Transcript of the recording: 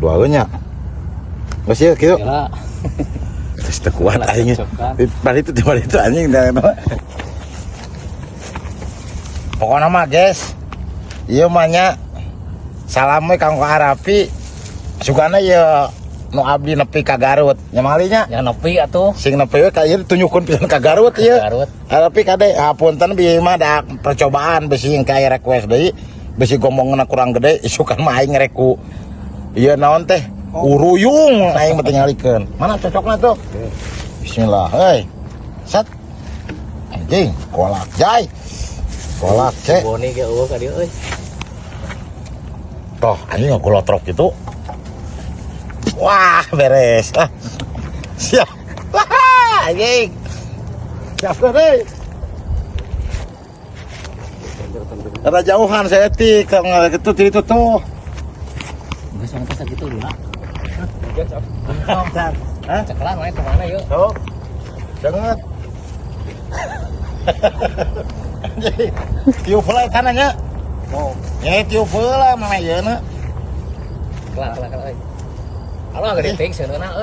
Dua nya. Geus ieu kieu. Gila. Geus teu kuat aing. Cekcokan. Bari itu, bari itu, anjing dah. Pokoknya mah, guys, ieu mah nya salam we kanggo Arapi. Sugana ieu nu abdi nepi ka Garut. Nya malinya. Yang nepi atuh. Sing nepi we ka ieu, tunjukkeun pisan ka Garut ieu. Garut. Arapi kade, hapunten bieu mah da percobaan, bisi ka aya request deui. Bisi gombongna kurang gede, isukan mah aing rek ku ieu naon teh? Uruyung aing mah tingalikeun. Mana cocokna tuh? Bismillah, hei. Set. Anjing, kolak jai. Kolak cek. Boni ge eueuh ka dieu euy. Toh, anjing ngagulotrok gitu. Wah, beres. Ah. Siap. Wah, anjing. Siap deh. Ada jauhan saya tik, kalau nggak gitu itu tuh. Geus mana teh sakitu dulu. Hah? Cekelan wae kemana yuk? Tuh. Jangan. Anjing. Tiup heula eta nya. Oh, Ya tiup heula mana ieu na. Kelar kelar kelar euy. Halo, gede ting seuneuna euy.